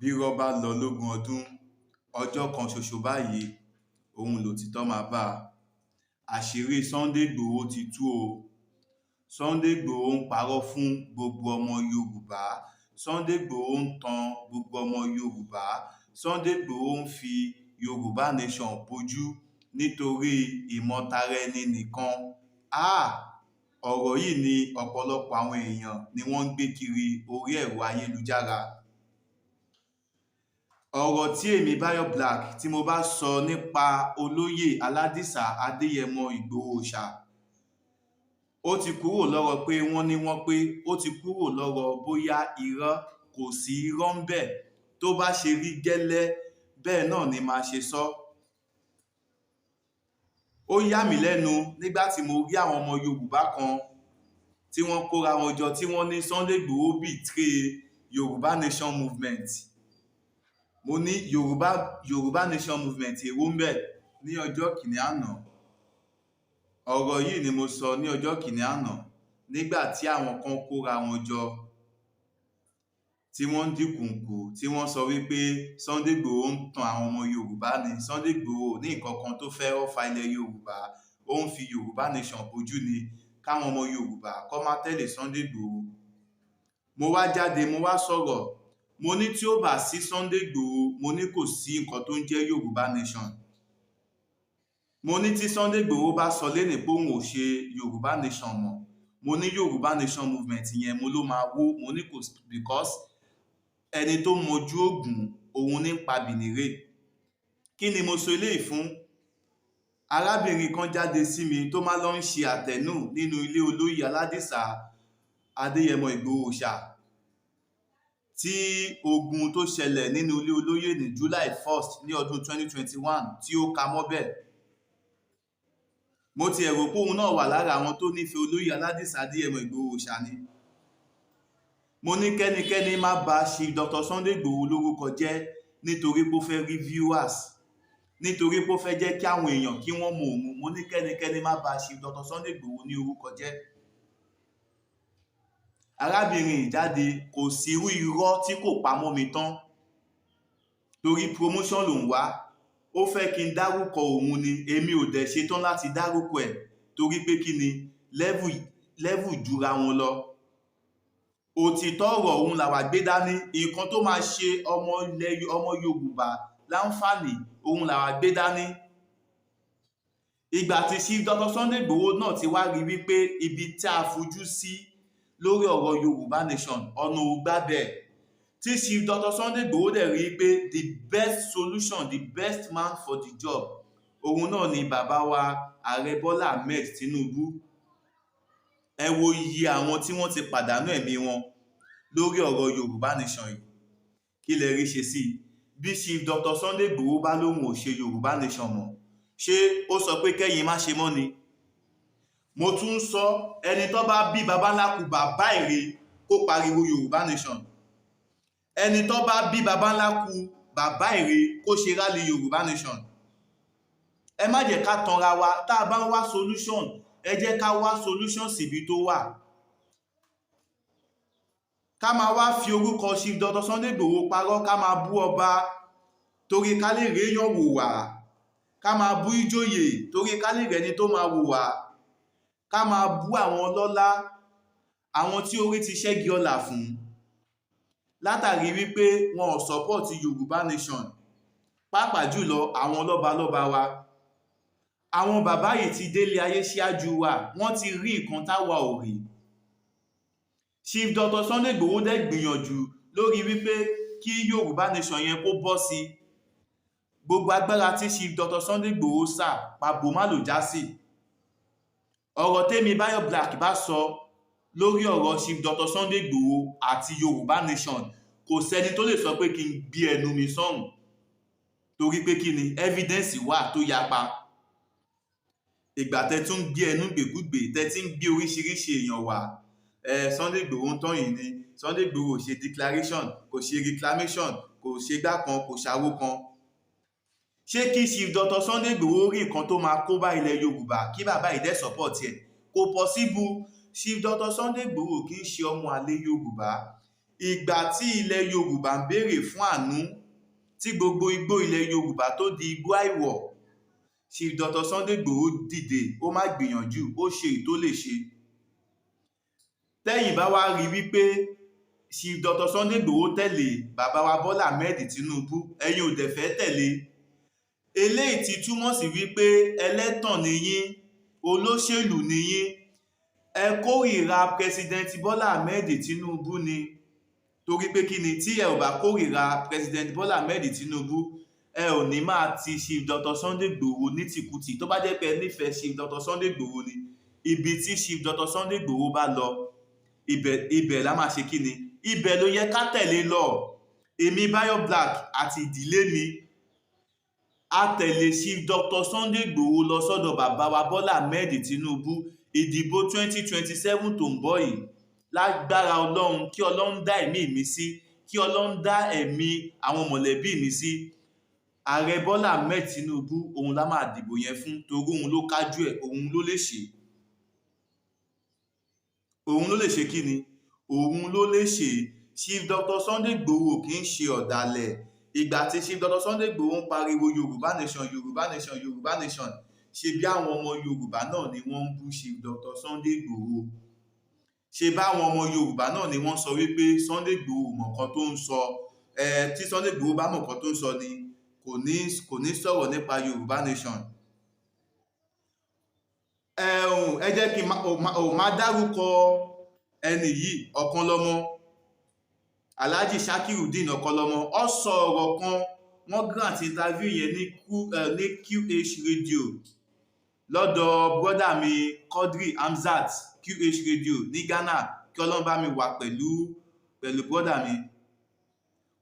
Bírọ́ bá lọ lógún ọdún, ọjọ́ kan ṣoṣo báyìí òun lòtítọ́ máa bá a. Àṣírí Sunday Igboho ti tú o. Sunday Igboho ń parọ́ fún gbogbo ọmọ Yorùbá. Sunday Igboho ń tan gbogbo ọmọ Yorùbá. Sunday Igboho ń fi Yorùbá Nation bojú nítorí ìmọ̀tara ẹni nìkan. Háà! Ọ̀rọ̀ yìí ni ọ̀pọ̀lọpọ̀ àwọn èèyàn ni wọ́n ń gbé kiri orí ẹ̀rọ ayélujára. Ọ̀rọ̀ tí èmi Bayo Black tí mo bá sọ nípa olóyè Aládìsá Adéyẹmọ Ìgbòho Òòṣà, ó ti kúrò lọ́rọ̀ pé wọ́n ní wọ́n pé ó ti kúrò lọ́rọ̀ bóyá irọ́ kò sí irọ́ ńbẹ̀. Tó bá ṣe rí gẹ́lẹ́ bẹ́ẹ̀ náà ni màá ṣe sọ. Ó yà mí lẹ́nu nígbà tí mo rí àwọn ọmọ Yorùbá kan tí wọ́n kóra wọn jọ, tí wọ́n ní Sunday Igboho betray Yorùbá Nation movement. Mo ní Yorùbá Nation movement èwo ń bẹ̀ ní ọjọ́ kìíní àná. Ọ̀rọ̀ yìí ni mo sọ ní ọjọ́ kìíní àná nígbà tí àwọn kan kóra wọn jọ, tí wọ́n ń dìkùnkù, tí wọ́n sọ wípé Sunday Igboho ń tan àwọn ọmọ Yorùbá ni, Sunday Igboho ní nǹkan kan tó fẹ́ ọ́fà ilẹ̀ Yorùbá, ó ń fi Yorùbá Nation bojú ni, káwọn ọmọ Yorùbá kó má tẹ̀lé Sunday Igboho. Mo wá jáde, mo wá sọ̀rọ̀. Mo ní tí ó bá sí Sunday Igboho, mo ní kò sí nǹkan tó ń jẹ́ Yorùbá Nation. Mo ní tí Sunday Igboho bá sọ lénìí pé òun ò ṣe Yorùbá Nation mọ́, mo ní Yorùbá Nation movement yẹn, mo ló máa wó. Mo ní kò, because ẹni tó mojú ògùn òun ní pa bìnírè. Kí ni mo sọ eléyìí fún? Arábìnrin kan jáde sí mi tó máa lọ ń ṣe àtẹ̀nù nínú ilé olóyè Aládìsá Adéyẹmọ Ìgbòho Òòṣà, tí ogun tó ṣẹlẹ̀ nínú ilé olóyè ní July 1st ní ọdún 2021 tí ó ka mọ́bẹ̀. Mo ti ẹ̀rọ pé òun náà wà lára àwọn tó nífẹ̀ẹ́ olóyè Aládìsá Adéyẹmọ Ìgbòho Òòṣà ni. Mo ní kẹ́nikẹ́ni má bá ṣe Dr. Sunday Igboho lórúkọ jẹ́ nítorí pé ó fẹ́ rí viewers, nítorí pé ó fẹ́ jẹ́ kí àwọn èèyàn kí wọ́n mọ òun. Mo ní kẹ́nikẹ́ni má bá ṣe Dr. Sunday Igboho ní orúkọ jẹ́. Arábìnrin ìjáde, kò sí irú irọ́ tí kò pamọ́ mi tán, torí promotion ló ń wá. Ó fẹ́ kí n dárúkọ òun ni, èmi ò dẹ̀ ṣetán láti dárúkọ ẹ̀, torí pé kí ni, level level jura wọn lọ. Òtítọ́ ọ̀rọ̀ òun làwà gbé dání. Nǹkan tó máa ṣe ọmọ ilẹ̀ ọmọ Yorùbá láǹfààní òun làwà gbé dání. Ìgbà tí Chief Dr. Sunday Igboho náà ti wá rí wípé ibi tí a fojú sí lórí ọ̀rọ̀ Yorùbá Nation, ọ̀nà ò gbábẹ̀, tí Chief Dr. Sunday Igboho dẹ̀ rí pé the best solution, the best man for the job, òun náà ni bàbá wa Ààrẹ Bọ́lá Ahmed Tinubu. Ẹ wo iye àwọn tí wọ́n ti pàdánù ẹ̀mí wọn lórí ọ̀rọ̀ Yorùbá Nation yìí. Kí lẹ rí ṣe sí bí Chief Dr. Sunday Igboho bá lóun ò ṣe Yorùbá Nation mọ́? Ṣé ó sọ pé kẹ́yìn má ṣe mọ́ ni? Mo tún ń sọ, ẹni tó bá bí babaláku bàbá èrè kó pariwo Yorùbá Nation, ẹni tó bá bí babaláku bàbá èrè kó ṣe rally Yorùbá Nation. Ẹ má jẹ́ ká tanra wa. Tá a bá ń wá solution, ẹ jẹ́ ká wá solution síbi tó wà. Ká máa wá fi orúkọ Chief Dr. Sunday Igboho parọ́, ká máa bú ọba torí ká lè réyàn wò wá, ká máa bú ìjòyè torí ká lè rẹni tó máa wò wá, ká máa bú àwọn ọlọ́lá, àwọn tí orí ti ṣẹ́gi ọlà fún látàrí wípé wọn ò support Yorùbá Nation, pàápàá jùlọ àwọn lọ́balọ́ba wa. Àwọn bàbá yìí ti délé ayé ṣáájú wa, wọ́n ti rí nǹkan táwa ò rí. Chief Dr. Sunday Igboho dẹ̀ gbìyànjú lórí wípé kí Yorùbá Nation yẹn kó bọ́ sí. Gbogbo agbára tí Chief Dr. Sunday Igboho sà, pàbó má ló já sí. Ọ̀rọ̀ tèmi Bayo Black bá sọ lórí ọ̀rọ̀ Chief Dr. Sunday Igboho àti Yorùbá Nation, kò sẹ́ni tó lè sọ pé kí n gbé ẹnu mi sọ́hùn, torí pé kí ni, evidence wà tó yapa. Ìgbà tẹ́ tún ń gbé ẹnu gbèkúgbè, tẹ́ tí ń gbé oríṣiríṣi èèyàn wá, ẹ Sunday Igboho ń tàn yín ni, Sunday Igboho ò ṣe declaration, kò ṣe reclamation, kò ṣe gbá kan, kò ṣàwó kan. Ṣé kí Chief Dr. Sunday Igboho rí nǹkan tó máa kó bá ilẹ̀ Yorùbá, kí bàbá yìí dẹ̀ support ẹ̀? Kò possible. Chief Dr. Sunday Igboho kì í ṣe ọmọ àlè Yorùbá. Ìgbà tí ilẹ̀ Yorùbá ń béèrè fún àánú, tí gbogbo igbó ilẹ̀ Yorùbá tó di igbó àìwọ̀, Chief Dr. Sunday Igboho dìde, ó má gbìyànjú, ó ṣe èyí tó lè ṣe. Tẹ́yìn bá wá rí wípé Chief Dr. Sunday Igboho tẹ̀lé bàbá wa Bọ́lá Ahmed Tinubu, ẹ̀yin ò dẹ̀ fẹ́ tẹ̀lé, eléyìí ti túmọ̀ sí wípé ẹlẹ́tàn ni yín, olóṣèlú ni yín, ẹ kórìíra President Bọ́lá Ahmed Tinubu ni. Torí pé kí ni? Tí ẹ ò bá kórìíra President Bọ́lá Ahmed Tinubu, ẹ ò ní máa ti Chief Dr. Sunday Igboho ní tìkùtì. Tó bá jẹ́ pé ẹ nífẹ̀ẹ́ Chief Dr. Sunday Igboho ni, ibi tí Chief Dr. Sunday Igboho bá lọ, ibẹ̀ la máa ṣe kí ni, ibẹ̀ ló yẹ ká tẹ̀lé lọ. Èmi Bayo Black àti ìdílé mi, a tẹ̀lé Chief Dr. Sunday Igboho lọ sọ́dọ̀ bàbá wa Bọ́lá Ahmed Tinubu. Ìdìbò 2027 tó ń bọ̀ yìí, lágbára Ọlọ́run, kí Ọlọ́run dá ẹ̀mí mi sí, kí Ọlọ́run dá ẹ̀mí àwọn mọ̀lẹ́bí mi sí, Ààrẹ Bọ́lá Ahmed Tinubu, òun la máa dìbò yẹn fún, torí òun ló kájú ẹ̀, òun ló lè ṣe. Òun ló lè ṣe kí ni? Òun ló lè ṣe. Chief Dr. Sunday Igboho kì í ṣe ọ̀dàlẹ̀. Ìgbà tí Chief Dr. Sunday Igboho ń pariwo Yorùbá nation, Yorùbá nation, Yorùbá nation, ṣe bí àwọn ọmọ Yorùbá náà ni wọ́n ń bú Chief Dr. Sunday Igboho? Ṣe báwọn ọmọ Yorùbá náà ni wọ́n sọ wípé Sunday Igboho mọ̀ nǹkan tó ń sọ? Ẹ tí Sunday Igboho bá mọ̀ nǹkan tó ń sọ ni, kò ní sọ̀rọ̀ nípa Yorùbá nation. Ẹ jẹ́ kí n má dárúkọ ẹni yìí, Ọ̀kanlọ́mọ, Alhaji Shakirudeen Ọ̀kanlọ́mọ. Ó sọ ọ̀rọ̀ kan, wọ́n grant interview yẹn ní QH Radio lọ́dọ̀ brother mi Quadri Hamzat, QH Radio ní Ghana. Kí Ọlọ́run bá mi wà pẹ̀lú brother mi.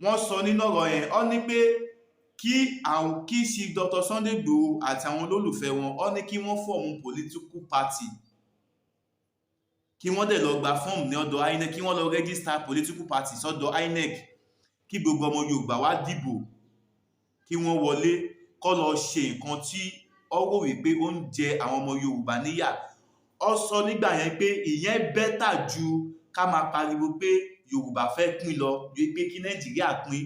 Wọ́n sọ nínú ọ̀rọ̀ yẹn, ó ní pé kí àwọn kí Chief Dr. Sunday Igboho àti àwọn olólùfẹ́ wọn, ó ní kí wọ́n form political party, kí wọ́n dẹ̀ lọ gba fọ́ọ̀mù ní ọ̀dọ̀ INEC, kí wọ́n lọ register political party sọ́dọ̀ INEC, kí gbogbo ọmọ Yorùbá wá dìbò, kí wọ́n wọlé, kó lọ ṣe nǹkan tí ó rò wípé ó ń jẹ àwọn ọmọ Yorùbá níyà. Ó sọ nígbà yẹn pé ìyẹn better ju ká máa pariwo pé Yorùbá fẹ́ pín lọ, ju pé kí Nàìjíríà pín.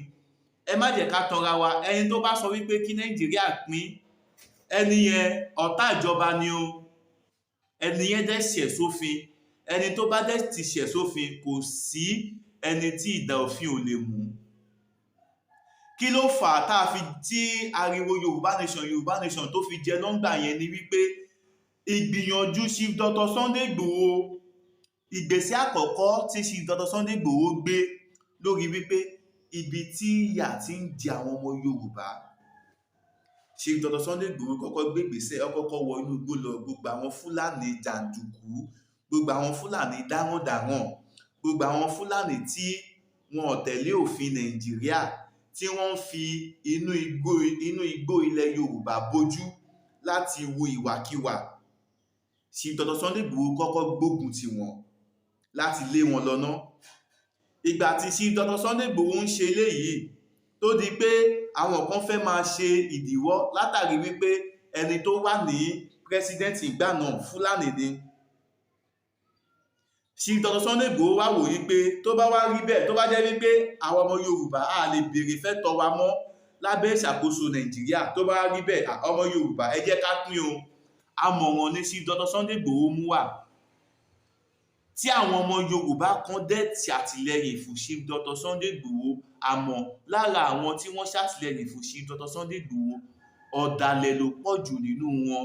Ẹ má jẹ́ ká tanra wa. Ẹni tó bá sọ wípé kí Nàìjíríà pín, ẹni yẹn ọ̀tá ìjọba ni o. Ẹni yẹn dẹ̀ ṣẹ̀ sófin. Ẹni tó bá dẹ̀ ti ṣẹ̀ sófin, kò sí ẹni tí ìdà òfin ò lè mú. Kí ló fà á tá a fi tí ariwo Yorùbá nation, Yorùbá nation tó fi jẹ lọ́ngbà yẹn ni wípé ìgbìyànjú Chief Dr. Sunday Igboho, ìgbésẹ̀ àkọ́kọ́ tí Chief Dr. Sunday Igboho gbé lórí wípé ibi tí ìyà ti ń jẹ àwọn ọmọ Yorùbá, Chief Dr. Sunday Igboho kọ́kọ́ gbé ìgbésẹ̀. Ó kọ́kọ́ wọ inú igbó lọ. Gbogbo àwọn Fúlàní jàǹdùkú, gbogbo àwọn Fúlàní darandaran, gbogbo àwọn Fúlàní tí wọn ò tẹ̀lé òfin Nàìjíríà, tí wọ́n ń fi inú igbó ilẹ̀ Yorùbá bójú láti hu ìwàkiwà, Chief Dr. Sunday Igboho kọ́kọ́ gbógun tì wọ́n láti lé wọn lọ ná. Ìgbà tí Chief Dr. Sunday Igboho ń ṣe eléyìí, tó di pé àwọn kan fẹ́ máa ṣe ìdíwọ́ látàrí wípé ẹni tó wà ní president ìgbà náà, Fúlàní ni, Chief Dr. Sunday Igboho wá wò wípé tó bá wá rí bẹ́ẹ̀, tó bá jẹ́ wípé àwọn ọmọ Yorùbá á lè béèrè fẹ́tọ̀ wa mọ́ lábẹ́ ìṣàkóso Nàìjíríà, tó bá rí bẹ́ẹ̀, ọmọ Yorùbá, ẹ jẹ́ ká pín o. Àmọ̀ràn ní Chief Dr. Sunday Igboho mú wá, tí àwọn ọmọ Yorùbá kan dẹ̀ ṣàtìlẹ́yìn fún Chief Dr. Sunday Igboho. Àmọ́ lára àwọn tí wọ́n ṣàtìlẹ́yìn fún Chief Dr. Sunday Igboho, ọ̀dàlẹ̀ ló pọ̀ jù nínú wọn,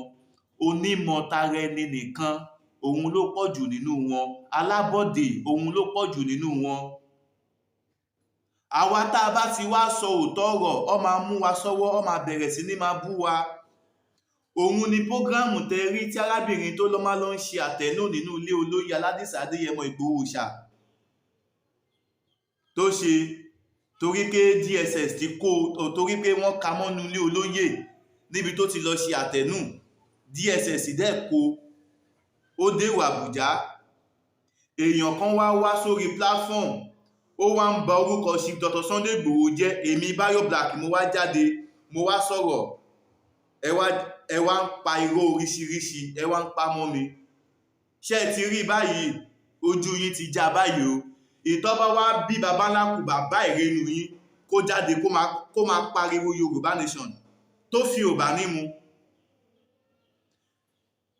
onímọ̀tara ẹni nìkan òun ló pọ̀ jù nínú wọn, alábọ̀dé òun ló pọ̀ jù nínú wọn. Àwa tá a bá ti wá sọ òótọ́ ọ̀rọ̀, ọ máa mú wa sọ́wọ́, ọ máa bẹ̀rẹ̀ sí ní máa bú wa. Òun ni program tẹ rí tí arábìnrin tó lọ́ máa lọ ń ṣe àtẹ̀nù nínú ilé olóyè Aládìsá Adéyẹmọ Ìgbòho Òòṣà tó ṣe, torí pé DSS ti kó, torí pé wọ́n ka mọ́nú ilé olóyè níbi tó ti lọ ṣe àtẹ̀nù. DSS dẹ̀ kó ó dèrò Àbújá. Èèyàn kan wá wá sórí platform, ó wá ń ba orúkọ Chief Dr. Sunday Igboho jẹ́. Èmi Bayo Black, mo wá jáde, mo wá sọ̀rọ̀. Ẹ wá ń pa irọ́ oríṣiríṣi, ẹ wá ń pa mọ́ mi. Ṣé ẹ ti rí báyìí? Ojú yín ti já báyìí o. Ìtọ́ bá wá bí baba ńlá kù bàbá ìrẹ́nu yín kó jáde kó máa pariwo Yorùbá Nation tó fi ò bá ní mu.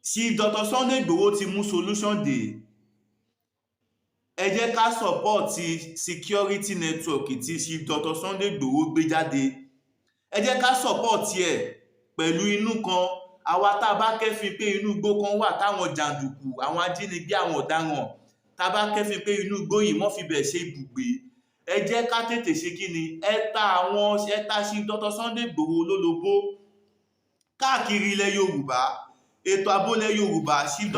Chief Dr. Sunday Igboho ti mú solution dé. Ẹ jẹ́ ká support security network tí Chief Dr. Sunday Igboho gbé jáde. Ẹ jẹ́ ká support ẹ̀ pẹ̀lú inú kan. Àwa tá a bá kẹ́fín pé inú igbó kan wà táwọn jàǹdùkú, àwọn ajínigbé, àwọn ọ̀daràn, tá a bá kẹ́fín pé inú igbó yìí wọ́n fi bẹ̀ ṣe ibùgbé, ẹ jẹ́ ká tètè ṣe kí ni, ẹ ta àwọn, ẹ ta Chief Dr. Sunday Igboho lólobó káàkiri ilẹ̀ Yorùbá. Ètò ààbò ilẹ̀ Yorùbá, Chief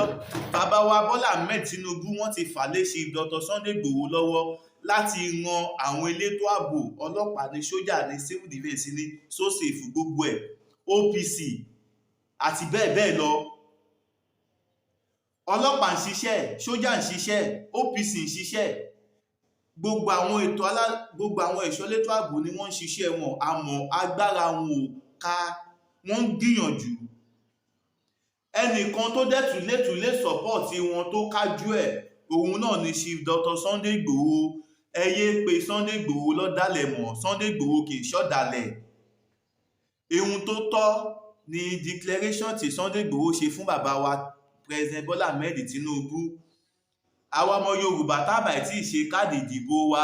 bàbá wa Bọ́lá Ahmed Tinubu, wọ́n ti fà lé Chief Dr. Sunday Igboho lọ́wọ́ láti ran àwọn elétò ààbò, ọlọ́pàá ní, sójà ní, civil defence ní, so-safe, gbogbo ẹ̀, OPC àti bẹ́ẹ̀ bẹ́ẹ̀ lọ. Ọlọ́pàá ń ṣiṣẹ́, sójà ń ṣiṣẹ́, OPC ń ṣiṣẹ́, gbogbo àwọn ètò alá, gbogbo àwọn ẹ̀ṣọ́ elétò ààbò ni wọ́n ń ṣiṣẹ́ wọn, àmọ́ agbára wọn ò ká. Wọ́n ń gbìyànjú. Ẹnìkan tó dẹ̀ tún lè support wọn tó kájú ẹ̀, òun náà ni Chief Dr. Sunday Igboho. Ẹ yéé pe Sunday Igboho lọ́dàlẹ̀ mọ́. Sunday Igboho kì í ṣọ̀dàlẹ̀. Ihun tó tọ́ ni declaration tí Sunday Igboho ṣe fún bàbá wa President Bola Ahmed Tinubu. Àwa ọmọ Yorùbá tá bá tí ì ṣe káàdì ìdìbò wa,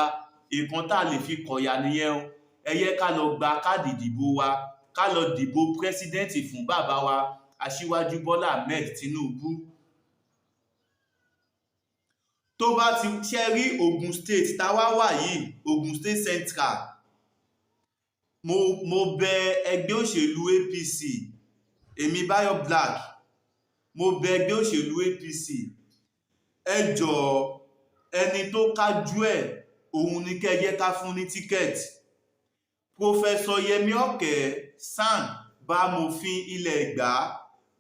nǹkan tá a lè fi kọ̀yà nìyẹn o. Ẹ yẹ ká lọ gba káàdì ìdìbò wa, ká lọ dìbò president fún bàbá wa Aṣíwájú Bọ́lá Ahmed Tinubu. Tó bá ti ṣe rí Ogun State táwa wà yìí, Ogun State Central, mo bẹ ẹgbẹ́ òṣèlú APC, èmi Bayo Black, mo bẹ ẹgbẹ́ òṣèlú APC, ẹ jọ̀ọ́, ẹni tó kájú ẹ̀, òun ni kẹ́ ẹ jẹ́ ká fún ní ticket. Professor Yẹmi Ọ̀kẹ́ SAN, Bámòfin ilẹ̀ Ẹ̀gbá,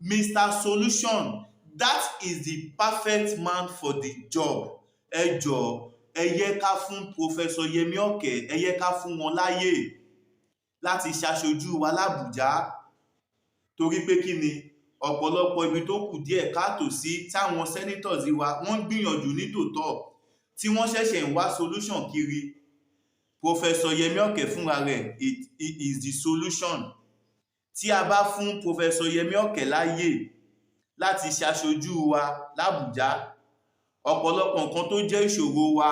Mr Solution, that is the perfect man for the job. Ẹ jọ̀ọ́, ẹ yẹ ká fún Professor Yẹmi Ọ̀kẹ́, ẹ yẹ ká fún wọn láyè láti ṣaṣojú wa l'Àbújá, torí pé kí ni, ọ̀pọ̀lọpọ̀ ibi tó kù díẹ̀ káàtó sí táwọn senators wa, wọ́n ń gbìyànjú nítòótọ́, tí wọ́n ṣẹ̀ṣẹ̀ ń wá solution kiri. Professor Yẹmi Ọ̀kẹ́ fúnra rẹ̀, it is the solution. Tí a bá fún Professor Yẹmi Ọ̀kẹ́ láyè láti ṣaṣojú wa l'Àbújá, ọ̀pọ̀lọpọ̀ nǹkan tó jẹ́ ìṣòro wa,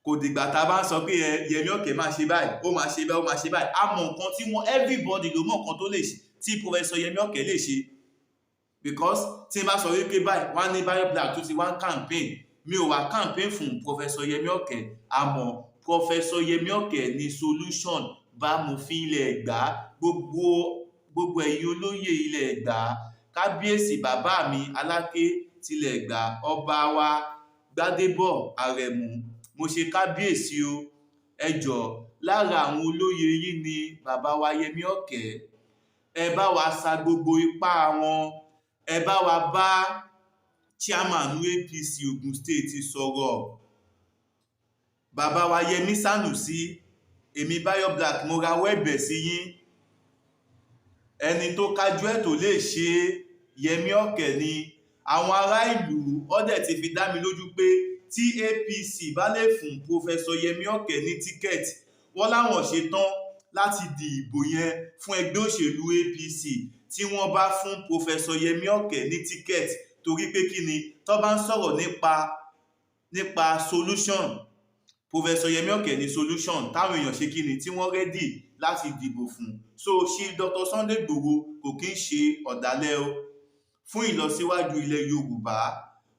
kò dìgbà tá a bá ń sọ pé ẹ Yẹmi Ọ̀kẹ́ máa ṣe báyìí, ó máa ṣe báyìí, ó máa ṣe báyìí. A mọ̀ nǹkan tí wọ́n, everybody ló mọ̀ nǹkan tó lè ṣe, tí Professor Yẹmi Ọ̀kẹ́ lè ṣe, because tí n bá sọ wípé báyìí, wọ́n á ní Bayo Black tó ti wá ń campaign. Mi ò wá campaign fún Professor Yẹmi Ọ̀kẹ́, àmọ́ Professor Yẹmi Ọ̀kẹ́ ní solution. Bámòfin ilẹ̀ Ẹ̀gbá, gbogbo ẹ̀yin olóyè ilẹ̀ Ẹ̀gbá, kábíyèsí bàbá mi Aláké tilẹ̀ Ẹ̀gbá, ọba wa Gbádébọ̀ Àrẹ̀mú, mo ṣe kábíyèsí o. Ẹ jọ̀ọ́, lára àwọn olóyè yín ni bàbá wa Yẹmi Ọ̀kẹ́. Ẹ bá wa sa gbogbo ipá wọn, ẹ bá wa bá chairman APC Ogun State sọ̀rọ̀, bàbá wa Yẹmí Sànúsí. Èmi Bayo Black, mo rawọ́ ẹ̀bẹ̀ sí yín. Ẹni tó kájú ẹ̀ tó lè ṣe é, Yẹmí Ọ̀kẹ́ ni. Àwọn ará ìlú ọ̀dẹ̀ ti fi dá mi lójú pé tí APC bá lè fún Professor Yẹmí Ọ̀kẹ́ ní ticket, wọ́n láwọn ṣetán láti di ìbò yẹn fún ẹgbẹ́ òṣèlú APC tí wọ́n bá fún Professor Yẹmí Ọ̀kẹ́ ní ticket, torí pé kí ni, tó bá ń sọ̀rọ̀ nípa solution, Professor Yẹmí Ọ̀kẹ́ ní solution táwọn èèyàn ṣe kí ni, tí wọ́n ready láti dìbò fún. So Chief Dr. Sunday Igboho kò kí ń ṣe ọ̀dàlẹ̀ o. Fún ìlọsíwájú ilẹ̀ Yorùbá,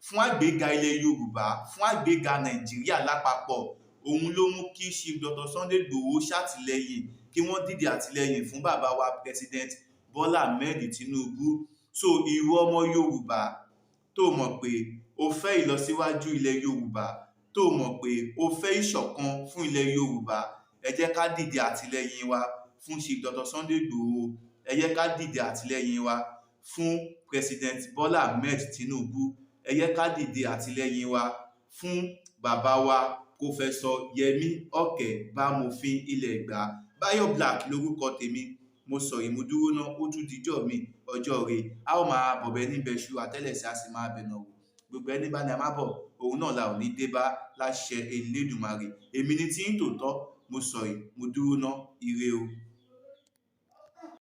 fún àgbéga ilẹ̀ Yorùbá, fún àgbéga Nàìjíríà lápapọ̀, òun ló mú kí Chief Dr. Sunday Igboho ṣàtìlẹ́yìn, kí wọ́n dìde àtìlẹ́yìn fún bàbá wa President Bola Ahmed Tinubu. So ìwọ ọmọ Yorùbá tó mọ̀ pé o fẹ́ ìlọsíwájú ilẹ̀ Yorùbá, tó mọ̀ pé o fẹ́ ìṣọ̀kan fún ilẹ̀ Yorùbá, ẹ jẹ́ ká dìde àtìlẹ́yìn wa fún Chief Dr. Sunday Igboho. Ẹ jẹ́ ká dìde àtìlẹ́yìn wa fún President Bola Ahmed Tinubu. Ẹ jẹ́ ká dìde àtìlẹ́yìn wa fún bàbá wa Professor Yẹmí Ọ̀kẹ́, Bámòfin ilẹ̀ Ẹ̀gbá. Bayo Black lórúkọ tèmi. Mo sọ ìmúdúró náà, ó tún dijọ́ mi ọjọ́ rẹ̀. A ó máa bọ̀bẹ̀ níbẹ̀ ṣu àtẹ́lẹsẹ̀, a sì máa bẹ̀nà wò. Gbogbo ẹni bá ní a má bọ̀. Òun náà la ò ní dé bá láṣẹ Elédùmarè. Èmi ni tí ń tòótọ́, mo sọ yìí, mo dúró ná. Ire o.